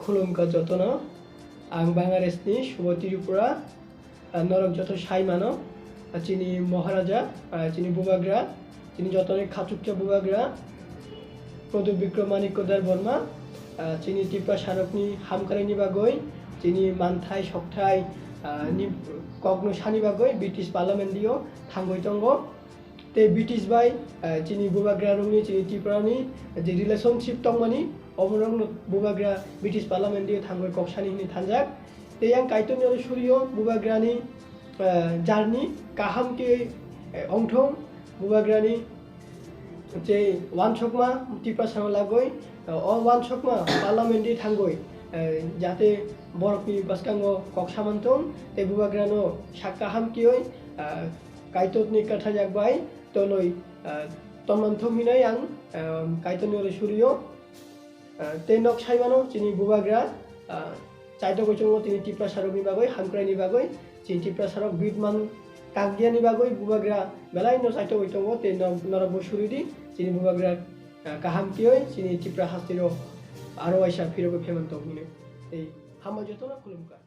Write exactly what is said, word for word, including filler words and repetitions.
Khulumkha jotono, ang Bangladesh ni Subho Tripura, ah, norok joto sai mano, ah, chini Maharaja, ah, chini Bubagra, chini jotoni khachuksa Bubagra, Pradyut Bikram Manikya Debbarma, ah, chini Tiprasarokni hamkraini bagwi, chini manthai sokthai, ah, ni kokno sani bagwi British Parliament dio thangwi tongo. Tei British bai, ah, chini Bubagra rokni, chini Tripura ni je relationship tongmani, omo rokno Bubagra British Parliament dio thangwi kok sani hwnwi thanjak. Tei yang Kaitorni oro surio Bubagrani, ah, jarni kaham khe, eh, ongthong, Bubagrani je wansokma Tiprasano lagwi, ah, o wansokma Parliament dio thangwi, eh, jate borokni bwskango kok samantong tei Bubagrano sak kaham khe, ah, Kaitorni kwthai yak bai tolwi, ah, tongmantong hinwi ang, ah, Kaitorni oro surio. Ah, tei nok sai mano chini Bubagra, ah, chaitogwi tongo chini Tiprasarokni bagwi, hamkraini bagwi, chini Tiprasarok bidman kakdiani bagwi Bubagra belai no chaitogwi tongo, tei nok, norokbo suri di, chini Bubagra, ah, kaham khe chini Tipra hasteo aro waisa phirogwi phaimantong hinwi. Tei hambai jotono khulumkha.